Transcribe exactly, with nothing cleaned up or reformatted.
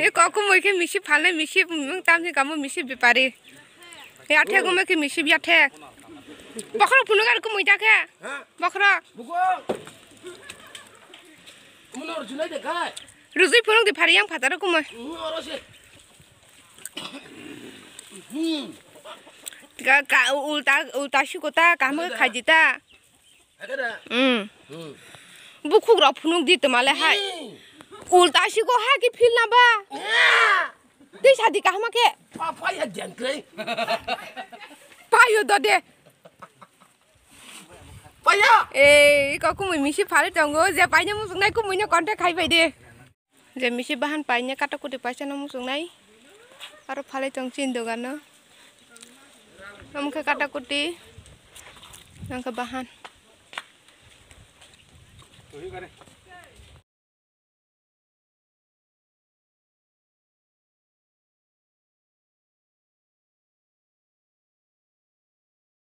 E kok kumui khe misi phalnai, misi mung tam khe kamo misi bepari. E athek umui khe misi biathek. Bokhorok phunuk ar kumui ta khe. Bokhorok. Rujui phunuk di phari yang phataro kumui. Ka, ka, ulta, ulta siko ta, kaham khe khaidi ta. Hmm. Bukhuk rok phunuk di toma le hai. Ulta siko ha ki phil na ba. Tei sadi kaham khe. Payo do de. Ei, iko kumui misi phalwi tongo, je paina muchungnai kumui no contact khai bai de. Je misi bahan paine kata kuti paisa no muchungnai. Aro phalwi tong chini dogan no. Amkhe kata kuti. Nangkhe bahan.